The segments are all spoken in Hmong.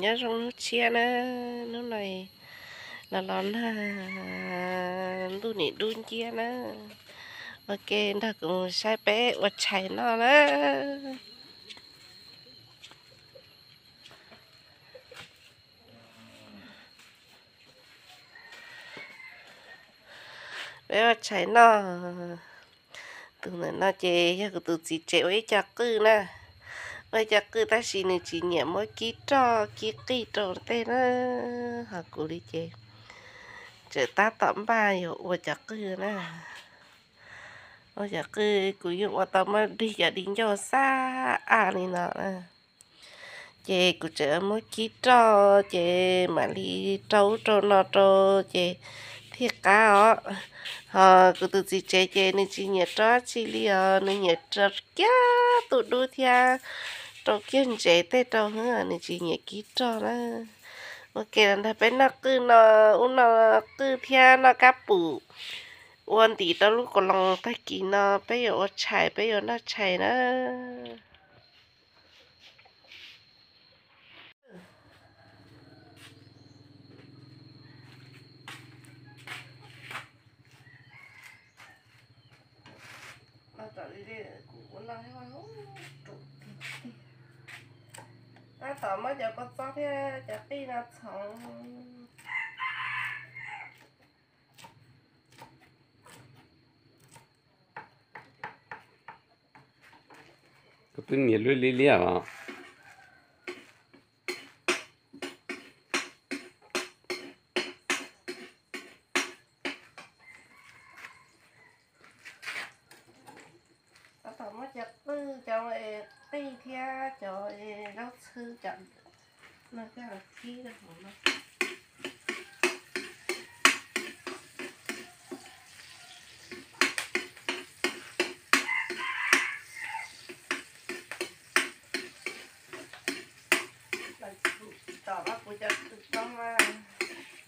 Nyob zoo hnub tshiab na, hnub no los los nag, ntuj nim dub nciab na. Ok, nrog kuv mus saib peb ua tshais noj na. Peb ua tshais noj. Tus ntawm no ces yog kuv tus txiv tsev ua ib co qwj na. Ua ib co qwj tab sis nws tsis nyiam muab kib roj kib qij rau tej na. Ho kuv li ces tseem tab tom npaj yuav ua cov qwj na. Ua cov qwj kuv yeej ua tau muab dig cov di ncauj xab a li no na. Ces kuv tseem muab kib roj ces mam li rau ub rau no rau ces thiaj qab os. Ho kuv tus txiv tsev ces nws tsis nyiam rau dab tsi li os, nws nyiam rau kiag tu dub thiab rau kiag ntsev tej rau xwb, nws tsis nyiam kib roj na. Ua ke los nrog peb noj qwj no, ub no qwj thiab noj kab pum ua ntim rau lub kaus loos. Tag kis no peb yuav ua tshais, peb yuav noj tshais na. Tab tom muab cov kua txob thiab cov qij no txhoov. Koj twb nias lub liab liab os. Tab tom muab cov qwj, cov qij thiab cov zaub txhwb cov no coj los kib rau hauv no.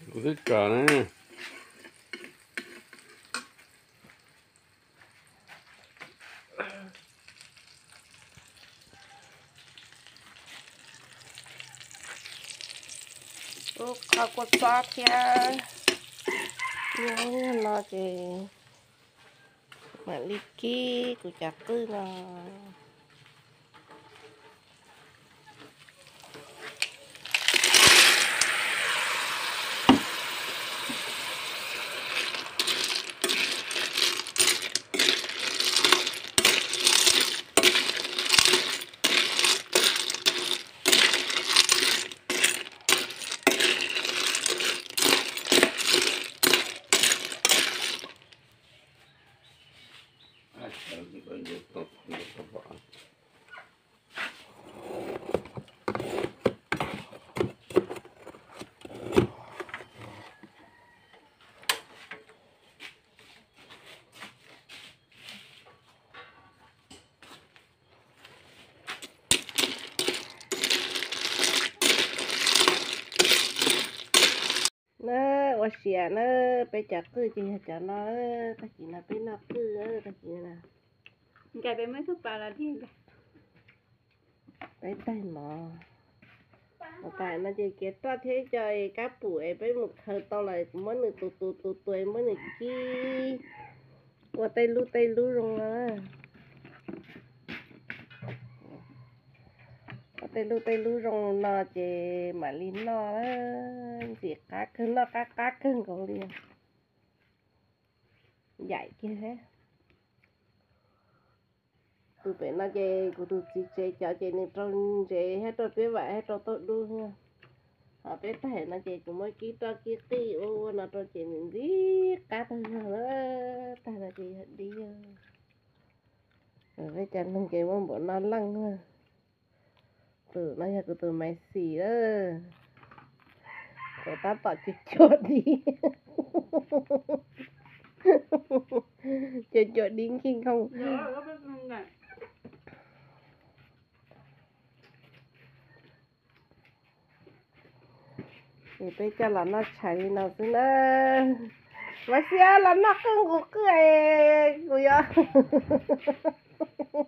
Kuv twb tso na. Ub, qhov kua txob thiab no ces mam li kib kuv cov qwj no. Na, ua siav na, peb cov qwj ces yog cov no, tag kis no peb noj qwj, tag kis no. Nkai peb muab ib tug pas los dig nkai. Peb taig mov, tas no ces kiav roj thiab ib co kab pum es peb mus khaws tau lawm kuv muab nws tus tus tus tus muab nws kib ua tej lub tej lub zoo no. Ua tej lub tej lub zoo no ces mam li noj, ntxim qab kawg, noj qab qab kawg nkaus li. Yaim kiag thiab. Tus pem no ces kuv tus txiv tsev cov ces nws rau ntsev thiab rau peb vam thiab rau tauj dub thiab. Ho peb taig no ces kuv muab kib roj kib qij ua ua no rau ces nws ntxim qab tag zog na. Taig no ces yog dib. Peb cov neeg ces muaj npaum no leej. Tus no yog kuv tus maiv xis lawm. Kuv tab tom cuag cuag dib, cuag cuag dib nkig nkhooj. Ces peb coj los noj tshais li no xwb na. Mas xiab los noj qwj nqus qwj es kuv yuav,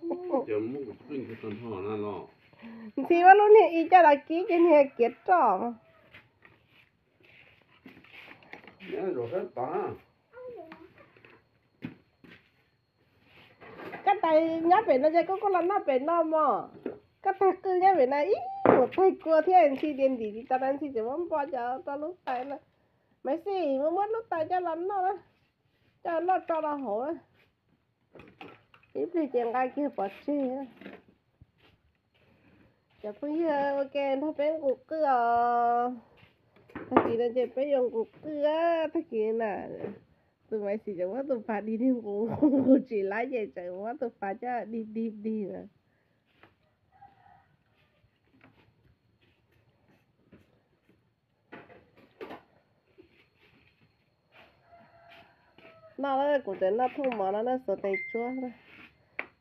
muab kuv qwj nqus tag nrho na los. Ntxhi muab lub niag ib coj los kib ces niag kiav roj. Koj tais nyob pem no ces koj kuj los noj pem no mog. Koj tais qwj nyob pem no ib mus tais kua thiab Ntxhi tias ntim tsis tau na, Ntxhi tseem muab npo cov rau lub tais na. Maiv Xis, muab muab lub tais coj los noj na, coj noj tso rau hauv na. Ib pliag ces nqa kiag pov tseg. Cov phooj ywg ua ke nrog peb nqus qwj os. Tag kis no ces peb yuav nqus qwj, tag kis na. Tus Maiv Xis ces muab tus pas dig dig nqus, nqus tsis laib ces tseem muab tus pas coj dig dig dig na. Noj, kuv tseem noj thooj mov no na, xuas tes tsuab.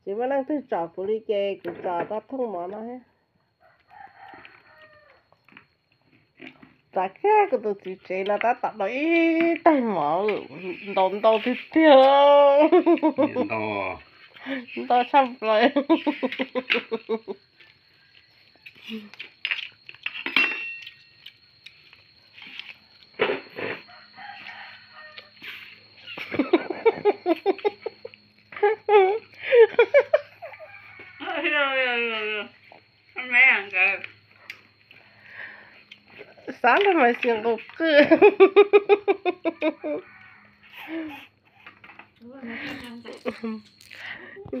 Tsis muaj leej twg tsom kuv li ces kuv tsom tau thooj mov no thiab. Tsav kiag kuv tus txiv tsev no tab tom dau ib tais mov, ntau ntau tiag tiag. Ntau tshaj plaws. Xav luag Maiv Xis nqus qwj.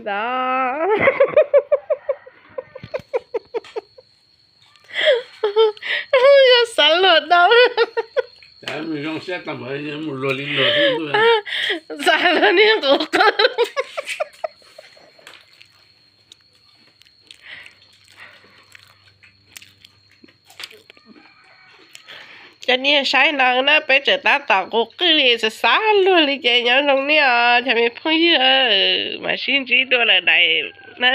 Ntawd yog xav luag dau. Xav luag niag nqus qwj. Cov niag saib no na, peb tseem tab tom nqus qwj li, xav xav luag li ces nyob zoo nej os cov me phooj ywg, mam sib ntsib dua lawm daim na.